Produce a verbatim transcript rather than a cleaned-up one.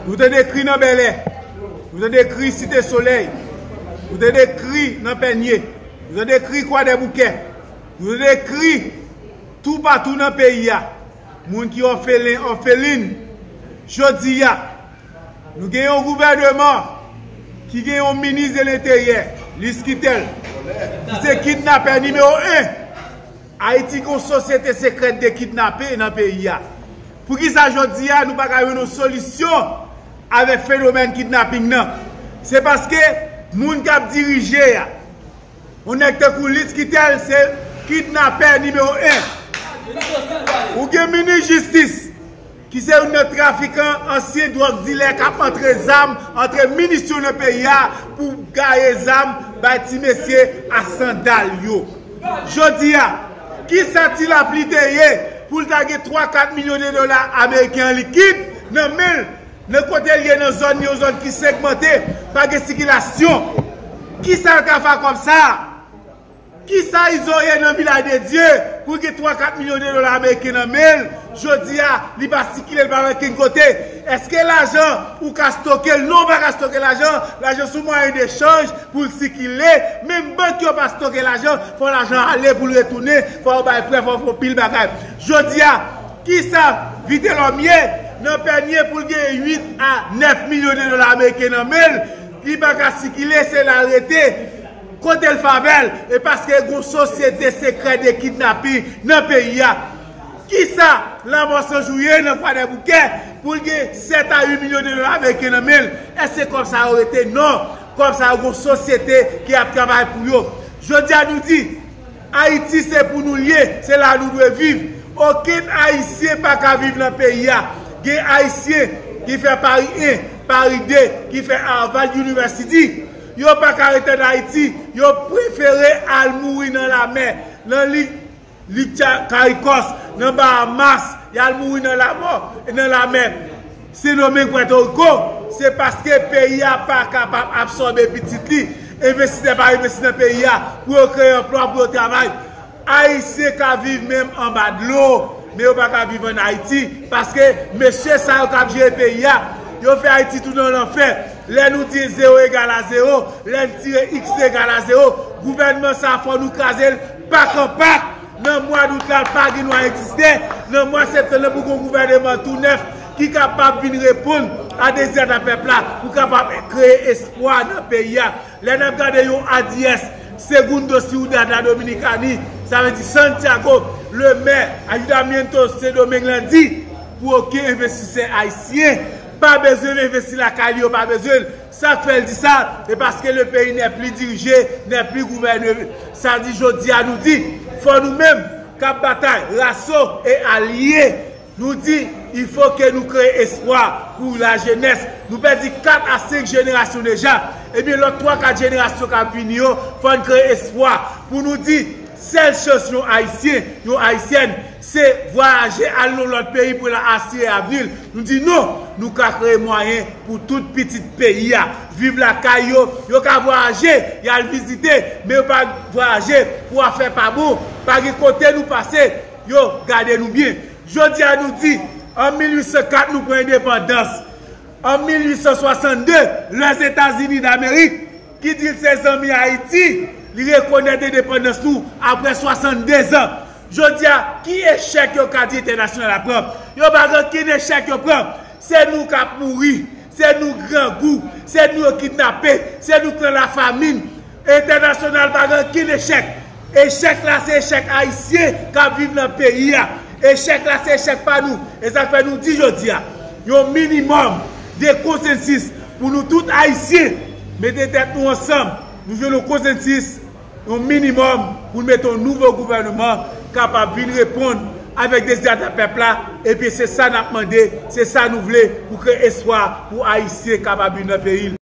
Nou tande kri nan Bèlè. Nou tande kri Site Solèy. Nou tande kri nan Pènye. Nou tande kri Kwadèboukè. Nou tande kri toupatou nan peyi a. Moun ki òfelen, òfelin. Jodi a, nou gen yon gouvèneman ki gen yon minis de lenteryè, Lis Kitèl, ki se kidnapè nimewo en. Ayiti gen yon sosyete sekrèt de kidnape nan peyi a. Poukisa jodi a nou pa ka jwenn yon solisyon avèk fenomèn kidnaping nan? Se paske moun k ap dirije a, yon nèg tankou Lis Kitèl se kidnapè nimewo en. Ou gen minis jistis ki se youn nan trafikan, ansyen dwòg dilè k ap antre zam, antre minis yo nan peyi a pou gaye zam bay ti mesye a sandal yo. Jodi a, kisa Ti Lapli te ye pou l ta gen twa kat milyon de dola ameriken an likid nan men l, nan kote l ye nan zòn, yon zòn ki segmante, pa gen sikilasyon? Kisa l ka fè ak kòb sa a? Kisa Izo ye nan Vilaj de Dye pou l gen twa kat milyon de dola ameriken nan men l? Jodi a, li pa sikile, li pa nan okenn kote. Èske lajan ou ka stoke l? Non, ou pa ka stoke lajan. Lajan se yon mwayen dechanj pou l sikile. Menm bank yo pa stoke lajan. Fò lajan ale pou l retounen. Fò yo bay prè, fò yo fè yon pil bagay. Jodi a, kisa Vitelhomme ye nan Pènye pou l gen uit a nèf milyon de dola ameriken nan men l? Li pa ka sikile, se la l rete. Kote l fè avè l? E paske gen yon sosyete sekrè de kidnaping nan peyi a. Kisa Lanmò San Jou ye nan Kwadèboukè pou l gen sèt a uit milyon de dola ameriken nan men l? Èske kòb sa yo rete? Non. Kòb sa yo gen yon sosyete ki ap travay pou yo. Jodi a nou di, Ayiti se pou nou l ye, se la nou dwe viv. Okenn Ayisyen pa ka viv nan peyi a. Gen Ayisyen ki fè Paris un, Paris deux, ki fè Harvard University. Yo pa ka rete ann Ayiti, yo prefere al mouri nan lamè, nan lig, lig Tcha-, Karikòs, nan Bahamas, y al mouri nan lamò, nan lamè. Sendomeng, Pwètoriko, se paske peyi a pa kapab absòbe pitit li. Envestisè pa envesti nan peyi a pou yo kreye anplwa, pou yo travay. Ayisyen ka viv menm anba dlo, men yo pa ka viv ann Ayiti, paske mesye sa yo k ap jere peyi a, yo fè Ayiti tounen yon lanfè. Lè nou di zewo egal a zewo, lè n tire x egal a zewo, gouvènman sa a fò nou kraze l pak an pak. Nan mwa dout la, l pa gen dwa egziste. Nan mwa septanm nan, pou gen yon gouvèneman tou nèf ki kapab vin reponn a dezi a pèp la, pou kapab kreye espwa nan peyi a. Lè n ap gade yon A D S, Segundo Ciudad la Dominicani, sa vle di Santiago, le maire, Ayuntamiento Sendomeng lan di, pou okenn envestisè ayisyen pa bezwen envesti lakay li, yo pa bezwen l. Sa k fè l di sa? Se paske le pays n'est plus dirigé, n'est plus gouverné. Sa di jodi a nou di, fò nou menm k ap batay, raso e alye, nou di, il faut que nou kreye espwa pou lajenès. Nou pèdi kat a senk jenerasyon deja. Ebyen, lòt twa kat jenerasyon k ap vini yo, fò n kreye espwa pou nou di, sèl chans yon Ayisyen, yon Ayisyèn, se vwayaje al nan lòt peyi pou l asire avni l. Nou di non, nou ka kreye mwayen pou tout pitit peyi a viv lakay yo. Yo ka vwayaje, y al vizite, men yo pa vwayaje pou afè pa bon. Pa gen kote nou pase, yo gade nou byen. Jodi a nou di, an mil uit san kat nou pran endepandans. An mil uit san swasann de, Lèzetazini Damerik, ki di l se zanmi Ayiti, li rekonèt endepandans nou apre swasann de zan. Jodi a, ki echèk yo ka di entènasyonal la pran? Yo pa gen okenn echèk yo pran. Se nou k ap mouri, se nou grangou, se nou yo kidnape, se nou k nan lafamin. Entènasyonal pa gen okenn echèk. Echèk la se echèk ayisyen k ap viv nan peyi a. Echèk la se echèk pa nou. E sa k fè nou di jodi a, yon minimòm de konsansis pou nou tout ayisyen mete tèt nou ansanm, nou jwenn yon konsansis, yon minimòm pou n mete yon nouvo gouvèneman kapab vin reponn avèk dezi a pèp la. Epi se sa n ap mande, se sa nou vle pou kreye espwa pou ayisyen kapab viv nan peyi l.